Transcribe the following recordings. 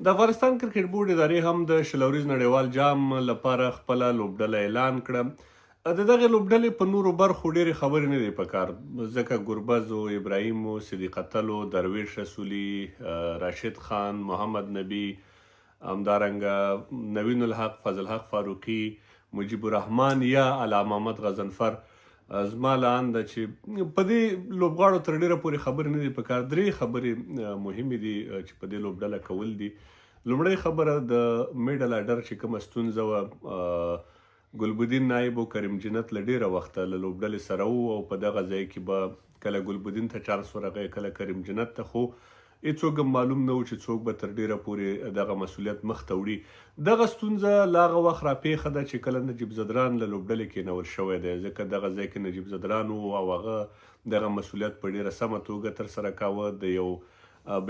د افغانستان کرکټ بورډ ادارې هم د 20 اوریز نړیوال جام لپاره خپله لوبډله اعلان کړه. د دغې لوبډلې په نورو برخو ډېرې خبرې نه دي پکار، ځکه ګربز و، ابراهیم و، صدیق اتل و، درویش رسولي، راشد خان، محمد نبي، همدارنګه نوین الحق، فضل حق فاروقي، مجیب الرحمن یا علا محمد غضنفر. زما له انده چې په دې لوبغاړو تر ډېره پورې خبرې نه دي پکار. درې خبرې مهمې دي چې په دې لوبډله کول دي. لومړۍ خبره، د میډل اډر چې کومه ستونزه وه، ګلبدین نایب او کریم جنت له ډېره وخته له لوبډلې سره وو او په دغه ځای کې به کله ګلبدین ته چانس ورغی، کله کریم جنت ته، خو هېڅوک هم معلوم نه و چې څوک به تر ډېره پورې دغه مسولیت مخ ته وړي. دغه ستونزه له هغه وخت راپېښه ده چې کله نجیب ځدران له لوبډلې کېنول شوی دی، ځکه دغه ځای کې نجیب ځدران و او هغه دغه مسولیت په ډېره سمه توګه ترسره کاوه، د یو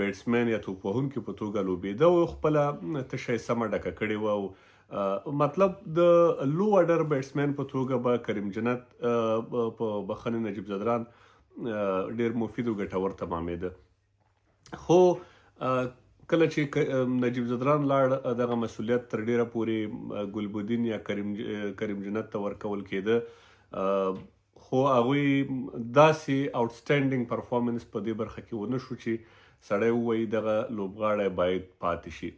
بیټسمین یا توپ وهونکي په توګه لوبېده او خپله تشه یې سمه ډکه کړې وه او مطلب د لو اډر بیټسمین په توګه به کریم جنت په بخښنې نجیب ځدران ډېر مفید او ګټور تمامېده. خو کله چې نجیب ځدران لاړ، دغه مسولیت تر ډیره پورې ګلبدین یا کریم جنت ته ورکول کېده، خو هغوی داسې آوټسټینډینګ پرفارمنس په دې برخه کې ونه شو چې سړی ووایي دغه لوبغاړی باید پاتې شي.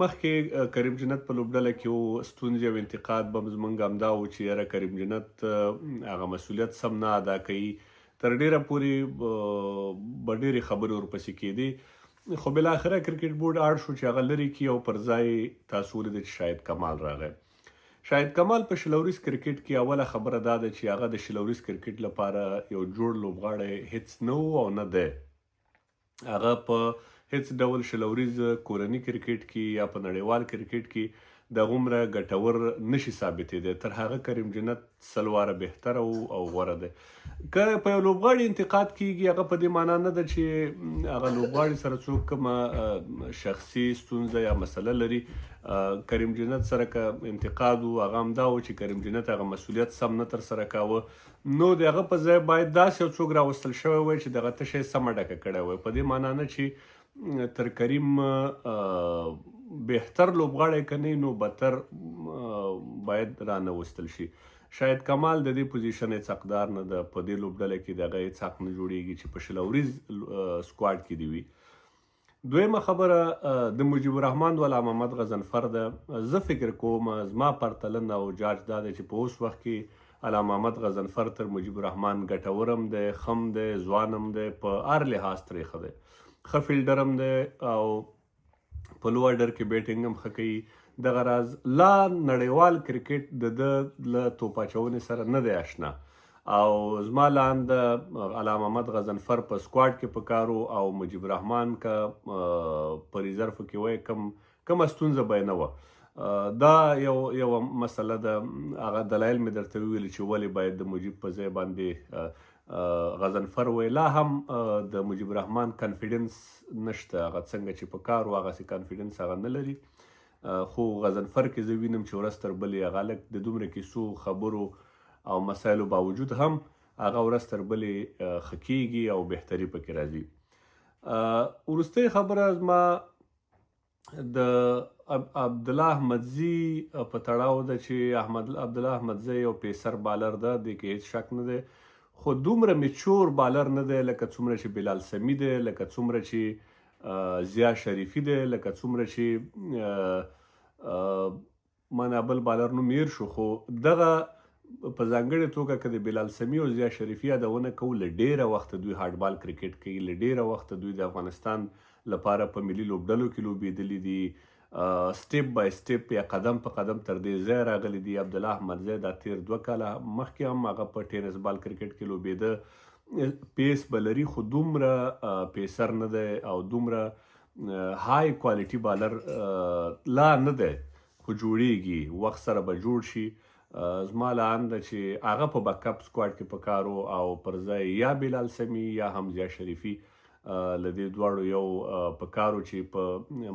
مخکې کریم جنت په لوبډله کې و، ستونزې او انتقاد به زمونږ همدا و چې یاره کریم جنت هغه مسولیت سم نه ادا کوي. تر ډېره پورې به ډېرې خبرې ورپسې کېدې، خو بالاخره کرکټ بورډ اړ شو چې هغه لرې کړي او پر ځای تاسو ولیدل چې شاهد کمال راغی. شاهد کمال په 20 اوریز کرکټ کې، اوله خبره دا ده چې هغه د 20 اوریز کرکټ لپاره یو جوړ لوبغاړی هیڅ نه و او نه دی. هغه په هیڅ ډول 20 اوریز کورني کرکټ کې یا په نړیوال کرکټ کې دغومره ګټور نشي ثابتېدی. تر هغه کریم جنت 100 واره بهتره و او غوره دی. که په یو لوبغاړي انتقاد کیږي، هغه په دې معنا نه ده چې هغه لوبغاړي سره څوک کومه شخصي ستونزه یا مسله لري. کریم جنت سره که انتقاد و، هغه هم دا و چې کریم جنت هغه مسولیت سم نه ترسره کاوه، نو د هغه په ځای باید داسې یو څوک راوستل شوی وای چې دغه تشه یې سمه ډکه کړی وای. په دې معنا نه چې تر کریم بهتر لوبغاړی که نه، نو بتر باید را نه وستل شي. شاهد کمال د دې پوزیشن هېڅ حقدار نه ده. په دې لوبډله کې دغه هېڅ حق نه جوړیږي چې په 20 اوریز سکواډ کې دی وي. دویمه خبره د مجیب الرحمن ولا محمد غضنفر ده. زه فکر کوم، زما پرتلنه او جاج دا دی چې په اوس وخت کې علا محمد غضنفر تر مجیب الرحمن ګټورم دی، خم دی، ځوانم دی، په هر لحاظ ترې ښه دی، ښه فیلډر هم دی او په لو ارډر کې بیټینګ هم ښه کوي. دغه راز لا نړیوال کرکټ د ده له توپ اچونې سره نه دی اشنا او زما له انده علا محمد غضنفر په سکواډ کې پکار و او مجیب الرحمن که په ریزرف کې وای، کومه ستونزه به یې نه وه. دا یوه مسله ده. هغه دلایل مې درته وویل چې ولې باید د مجیب په ځای باندې غضنفر وای. لا هم د مجیب الرحمن کانفیډنس نشته، هغه څنګه چې په کار و هغسې کانفیډنس هغه نه لري، خو غضنفر کې زه وینم چې ورځ تر بلې هغه هلک د دومره کیسو، خبرو او مسایلو باوجود هم هغه ورځ تر بلې ښه کیږي او بهتري پکې راځي. وروستۍ خبره زما د عبدالله احمدزي په تړاو ده چې عبدالله احمدزی یو پیسر بالر ده، دې کې هیڅ شک نه دی، خو دومره میچور بالر نه دی لکه څومره چې بلال سمي دی، لکه څومره چې ضیا شریفي دی، لکه څومره چې ما بل بالر نوم هېر شو. خو دغه په ځانګړې توګه که د بلال سمي او ضیا شریفي یادونه کوو، له ډېره وخته دوی هارډ بال کرکټ کوي، له ډېره وخته دوی د افغانستان لپاره په ملي لوبډلو کې لوبېدلي دي، سټیپ بای سټیپ یا قدم په قدم تر دې ځایه راغلي دي. عبدالله احمدزی دا تېر 2 کاله مخکې هم هغه په ټینس بال کرکټ کې لوبېده، پیس به لري خو دومره پیسر نه دی او دومره های کوالټي بالر لا نه دی، خو جوړیږي، وخت سره به جوړ شي. زما له انده چې هغه په بیک اپ سکواډ کې پکار و او پر ځای یا بلال سمي یا هم ضیا شریفي، له دې دواړو یو پکار و چې په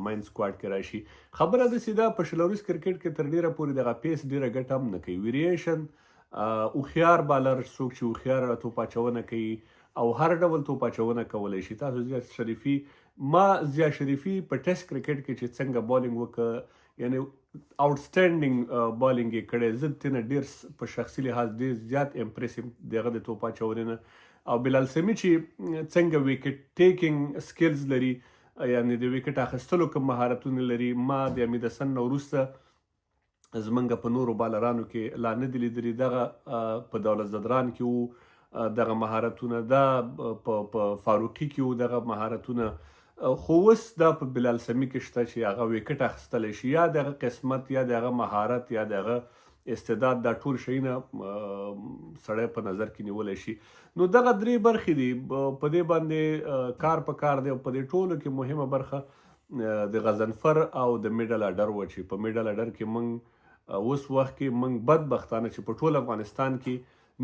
مین سکواډ کې راشي. خبره داسې ده، په 20 اوریز کرکټ کې تر ډېره پورې دغه پیس ډېره ګټه هم نه کوي. ویریشن، هوښیار بالر، څوک چې هوښیار توپ اچونه کوي او هر ډول توپ اچونه کولی شي. تاسو ضیا شریفي ما ضیا شریفي په ټیسټ کرکټ کې چې څنګه بالینګ وکړ، یعنی آوټسټینډینګ بالینګ یې کړی، زه ترېنه ډېر په شخصي لحاظ ډېر زیات امپریس یم د هغه د توپ اچونې نه. او بلال سمي چې څنګه ویکټ ټیکینګ سکلز لري، یعنی د ویکټ اخیستلو کوم مهارتونه لري، ما د حمید حسن نه وروسته زمونږ په نورو بالرانو کې لا نه دي لیدلي. دغه په دولت ځدران کې وو دغه مهارتونه، دا په فاروقي کې وو دغه مهارتونه، خو اوس دا په بلال سمي کې شته چې هغه ویکټ اخیستلی شي. یا د هغه قسمت، یا د هغه مهارت، یا د هغه استعداد، دا ټول شیونه سړی په نظر کې نیولی شي. نو دغه درې برخې دي، په دې باندې کار په کار دی. او په دې ټولو کې مهمه برخه د غضنفر او د میډل اډر و، چې په میډل اډر کې موږ اوس وخت کې موږ بدبختانه چې په ټول افغانستان کې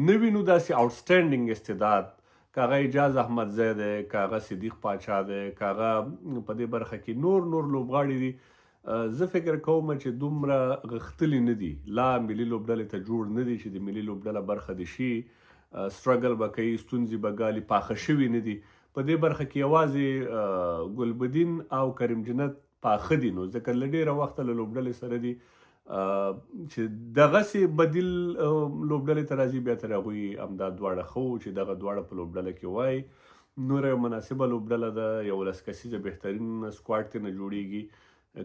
نه وینو داسې آوټسټینډینګ استعداد، که هغه اعجاز احمدزی دی، که هغه صدیق پاچا دی، که هغه په دې برخه کې نور نور لوبغاړي دي، زه فکر کوم چې دومره غښتلي نه دي، لا ملي لوبډلې ته جوړ نه دي چې د ملي لوبډله برخه دي شي. سټرګل به کوي، ستونزې به ګالي، پاخه شوي نه دي. په دې برخه کې یوازې ګلبدین او کریم جنت پاخه دي، نو ځکه له ډېره وخته له لوبډلې سره دي چې دغسې بدیل لوبډلې ته راځي، بیا تر هغوی همدا دواړه ښه وو چې دغه دواړه په لوبډله کې وای. نوره یو مناسبه لوبډله ده، 11 کسیزه بهترین سکواډ ترې نه جوړیږي.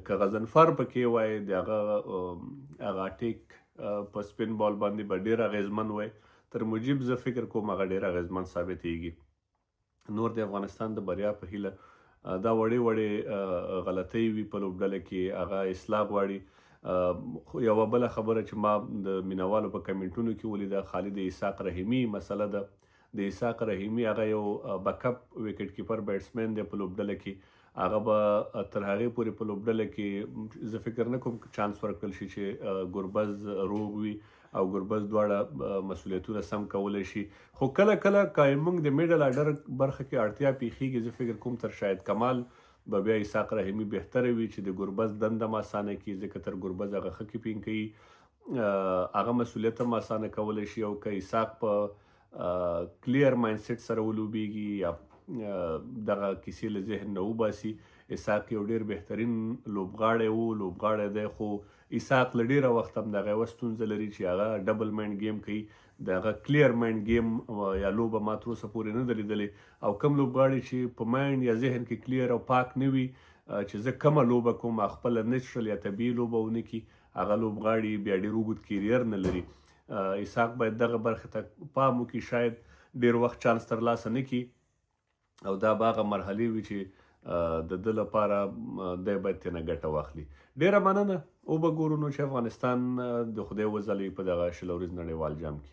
که غضنفر پکې وای، د هغه هغه اټیک په سپین بال باندې به ډېر اغېزمن وای. تر مجیب زه فکر کوم هغه ډېر اغېزمن ثابتېږي. نور د افغانستان د بریا په هیله. دا وړې وړې غلطۍ وي په لوبډله کې، هغه اصلاح غواړي. خو یوه بله خبره چې ما د مینوالو په کمنټونو کې ولیده، خالد اسحاق رحیمي مسله ده. د اسحاق رحیمي هغه یو بیک اپ ویکټ کیپر بیټسمن دی په لوبډله کې، هغه به تر هغې پورې په لوبډله کې زه فکر نه کوم چانس ورکړل شي چې ګربز روغ وي او ګربز دواړه مسولیتونه سم کولی شي. خو کله کله که موږ د میډل آرډر برخه کې اړتیا پیښیږي، زه فکر کوم تر شاهد کمال به بیا اسحاق رحیمي بهتره وي چې د ګربز دنده هم اسانه کړي، ځکه تر ګربز هغه ښه کیپینګ کوي، هغه مسولیت هم اسانه کولی شي. او که اسحاق په کلیر مایندسیټ سره ولوبیږي یا دغه کیسې له ذهن نه وباسي، اسحاق یو ډیر بهترین لوبغاړی و، لوبغاړی دی. خو اسحاق له ډیره وخته هم دغه یوه ستونزه لري چې هغه ډبل مایند ګیم کوي، د هغه کلیر مایند ګیم یا لوبه ما تر اوسه پورې نه ده لیدلې. او کوم لوبغاړي چې په مایند یا ذهن کې کلیر او پاک نه وي چې زه کومه لوبه کوم، خپله نیچرل یا طبیعي لوبه ونه کړي، هغه لوبغاړي بیا ډېر اوږد کیریر نه لري. اسحاق باید دغه برخې ته پام وکړي، شاید ډېر وخت چانس ترلاسه نه کړي، او دا به هغه مرحلې وي چې د ده لپاره دی باید ترېنه ګټه واخلي. ډېره مننه، وبه ګورو نو چې افغانستان د خدای وځلوي په دغه 20 اوریز نړیوال جام کې.